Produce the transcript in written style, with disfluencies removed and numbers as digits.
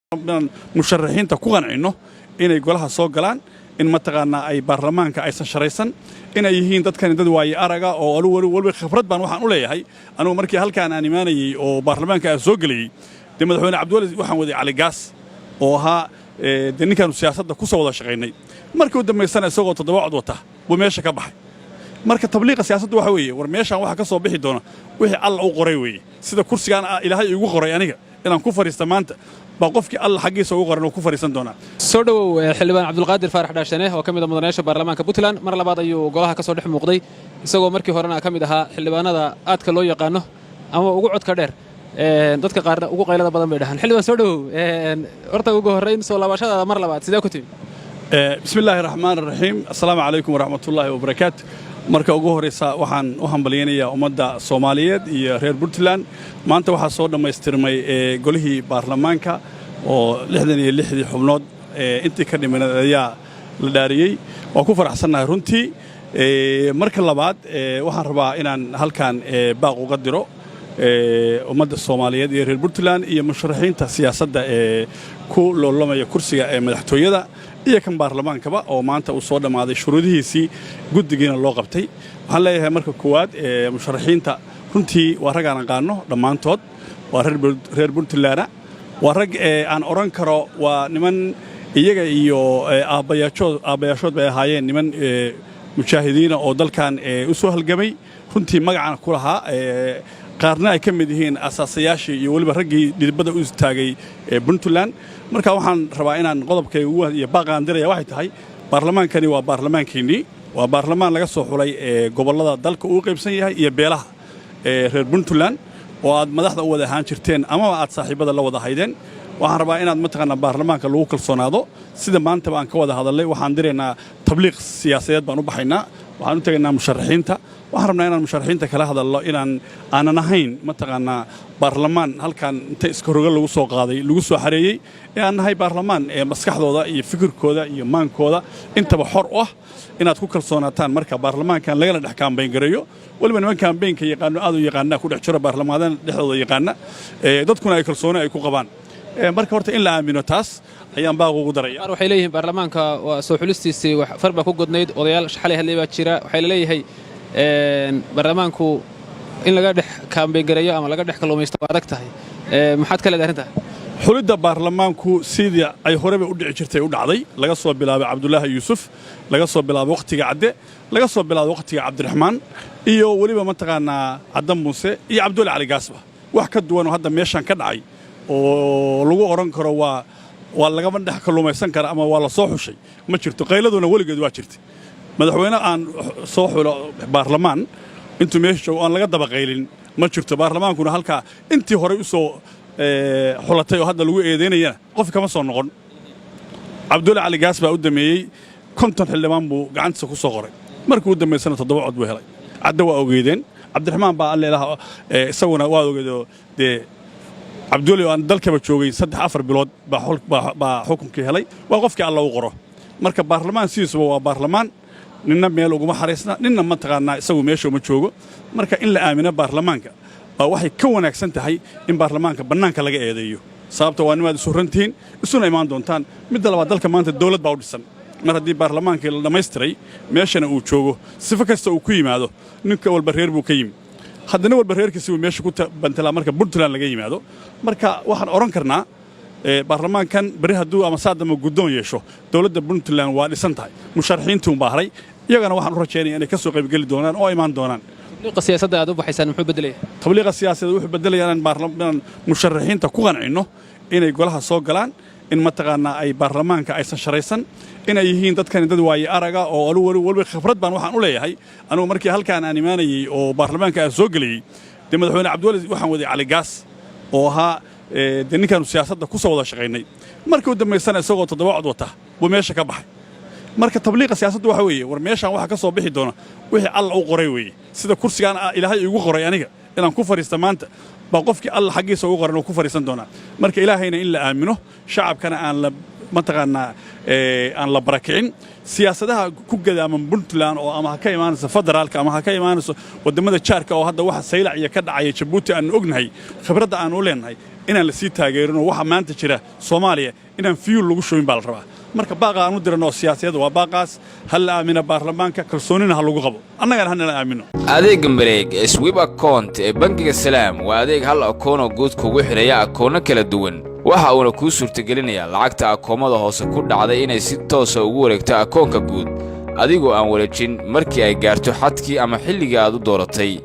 Inaan musharaxiinta ku qancinno inay golaha soo galaan, in mataqaanaa ay baarlamaanka aysan sharaysan, inay yihiin dadkani dad waaye araga oo anugu weliba khibrad baan waxaan u leeyahay. Anugu markii halkaan aan imaanayey oo baarlamaanka aan soo gelayey, dee Madaxweyne Cabdiweli waxaan waday Caligaas oo ahaa dee ninkaanu siyaasadda ku soo wada shaqaynay. Markii u dambaysana isagoo 7 cod wata buu meesha ka baxay. Marka tabliiqa siyaasaddu waxa weeye, war meeshaan waxa ka soo bixi doona wixii Alla u qoray weeye. Sida kursigaan Ilaahay iigu qoray aniga inaan ku fadhiista maanta, baa qofkii Alla xaggiisa ugu qoran uu ku fadhiisan doonaa. Soo dhowow, Xildhibaan Cabdulqaadir Faarax Dhaashane oo ka mid a mudanayaasha baarlamaanka Puntland. Mar labaad ayuu golaha ka soo dhex muuqday, isagoo markii horena ka mid ahaa xildhibaanada aadka loo yaqaano ama ugu codka dheer, dadka qaarna ugu qaylada badan bay dhahaan. Xildhibaan, soo dhowow. Horta ugu horrayn, soo laabashadaada mar labaad sidee ku timi? Bismi illaahi raxmaan raxiim. Assalaamu calaykum waraxmatullaahi wabarakaatu. Marka ugu horraysa waxaan u hambalyaynayaa ummadda Soomaaliyeed iyo reer Puntland. Maanta waxaa soo dhammaystirmay golihii baarlamaanka oo 66-dii xubnood intii ka dhimaneed ayaa la dhaariyey. Waan ku faraxsannahay runtii. Marka labaad, waxaan rabaa inaan halkan baaq uga diro ummadda Soomaaliyeed iyo reer Puntland iyo musharaxiinta siyaasadda ee ku loolamaya kursiga ee madaxtooyada iyo kan baarlamaankaba, oo maanta uu soo dhammaaday shuruudihiisii, guddigiina loo qabtay. Waxaan leeyahay marka koowaad, musharaxiinta runtii waa rag aan aqaano dhammaantood, waa reer Puntlandna, waa rag aan odhan karo waa niman iyaga iyo aabbayaashood bay ahaayeen niman mujaahidiina oo dalkan u soo halgamay, runtii magacana ku lahaa, qaarna ay ka mid yihiin asaasayaashii iyo weliba raggii dhidibada u istaagay ee Puntland. Marka waxaan rabaa inaan qodobkayga ugu iyo baaqaan diraya waxay tahay, baarlamaankani waa baarlamaankiinnii, waa baarlamaan laga soo xulay ee gobollada dalka uu qaybsan yahay iyo beelaha ee reer Puntland oo aad madaxda u wada ahaan jirteen amaba aad saaxiibada la wada haydeen. Waxaan rabaa inaad mataqaanaa baarlamaanka lagu kalsoonaado. Sida maantaba aan ka wada hadalnay, waxaan diraynaa tabliiq siyaasadeed baan u baxaynaa, waxaan u tegaynaa musharaxiinta. Waxaan rabnaa inaan musharaxiinta kala hadalno inaan aanan ahayn mataqaanaa baarlamaan halkan inta iska roga lagu soo qaaday lagu soo xareeyey, ee aan nahay baarlamaan ee maskaxdooda iyo fikirkooda iyo maankooda intaba xor u ah, inaad ku kalsoonaataan. Marka baarlamaankan lagala dhex kaambayn gareeyo, weliba niman kaambeynka yaqaano aad u yaqaana ku dhex jiro baarlamaanada dhexdooda yaqaana, dadkuna ay kalsooni ay ku qabaan. Marka horta in la aamino taas ayaan baaq ugu daraya. Qaar waxay leeyihiin baarlamaanka waa soo xulistiisii wax far baa ku godnayd. Odayaal xalay hadlay baa jira, waxay leeyahay baarlamaanku in laga dhex kaambeyn gareeyo ama laga dhex kalluumaysto waa adag tahay. Maxaad ka leedahay arrintaa? Xulidda baarlamaanku sidii ay horeba u dhici jirtay u dhacday, laga soo bilaabay Cabdulaahi Yuusuf, laga soo bilaabay wakhtiga Cadde, laga soo bilaabay wakhtiga Cabdiraxmaan iyo weliba mataqaanaa Cadda Muuse iyo Cabdulla Cali Gaasba. Wax ka duwan oo hadda meeshan ka dhacay oo lagu odhan karo waa lagama dhex kalluumaysan kara ama waa la soo xushay ma jirto. Qayladuna weligeed waa jirtay. Madaxweyne aan soo xulo baarlamaan intuu meesha joogo aan laga daba qaylin ma jirto. Baarlamaankuna halkaa intii horey u soo xulatay oo hadda lagu eedaynayana qof kama soo noqon. Cabdulla Cali Gaas baa u dameeyey, 50 xildhibaan buu gacantiisa ku soo qoray. Markii u dambaysana 7 cod buu helay. Cadde waa ogeydeen. Cabdiraxmaan baa alleelaha isaguna waa ogeedoo dee Cabdulle oo aan dalkaba joogay 3-4 bilood baa xukunkii helay. Waa qofkii Alla u qoro. Marka baarlamaan sidiisuba waa baarlamaan, ninna meel uguma xaraysna, ninna mataqaanaa isagu meesha uma joogo. Marka in la aamino baarlamaanka baa waxay ka wanaagsan tahay in baarlamaanka bannaanka laga eedeeyo, sababta waa nimaad isu rantihiin, isuna imaan doontaan. Midda labaad, dalka maanta dawlad baa u dhisan. Mar haddii baarlamaankii la dhammaystiray, meeshana uu joogo, sifo kasta uu ku yimaado, ninka walba reer buu ka yimi, haddana walba reerkiisi buu meesha ku bantalaa marka Puntland laga yimaado. Marka waxaan odhan karnaa, baarlamaankan berri hadduu ama saadama guddoon yeesho, dowladda Puntland waa dhisan tahay. Musharaxiintii unbaa haray, iyagana waxaan u rajaynaya inay ka soo qaybgeli doonaan oo imaan doonaan. Tabliiqa siyaasadda aad u baxaysaan muxuu beddelaya? Tabliiqa siyaasadeed wuxuu beddelayaa inaan musharaxiinta ku qancinno inay golaha soo galaan, in mataqaanaa ay baarlamaanka aysan sharaysan, inay yihiin dadkani dad waaye araga oo anugu weliba khibrad baan waxaan u leeyahay. Anugu markii halkaan aan imaanayey oo baarlamaanka aan soo gelayey, dee madaxweyne Cabdiweli waxaan waday Caligaas oo ahaa dee ninkaanu siyaasadda ku soo wada shaqaynay. Markii u dambaysana isagoo 7 cod wata buu meesha ka baxay. Marka tabliiqa siyaasaddu waxa weeye, war meeshaan waxa ka soo bixi doona wixii Alla u qoray weeye. Sida kursigaan Ilaahay iigu qoray aniga inaan ku fadhiista maanta, baa qofkii Alla xaggiisa ugu qoran uu ku fadhiisan doonaa. Marka Ilaahayna in la aamino, shacabkana aan la Mataqaanaa, aan la barakicin. Siyaasadaha ku gadaaman Puntland oo ama ha ka imaanayso federaalka ama ha ka imaanayso waddamada jaarka, oo hadda waxa Saylac iyo ka dhacaya Jabuuti aanu ognahay, khibradda aanu u leenahay inaan la sii taageerinoo waxa maanta jira Soomaaliya inaan fuel lagu shubin baa la rabaa. Marka baaqa aan u diranno oo siyaasadeed waa baaqaas: ha la aamina baarlamaanka, kalsoonina ha lagu qabo, annagana hanala aamino. Adeegga Mareeg ee Sweep Account ee bangiga Salaam waa adeeg hal akoon oo guud kugu xidhaya akoonno kala duwan. Waxa uuna kuu suurtagelinayaa lacagta akoomada hoose ku dhacday inay si toosa ugu wareegto akoonka guud, adigoo aan wareejin, markii ay gaarto xadkii ama xilligii aad u dooratay.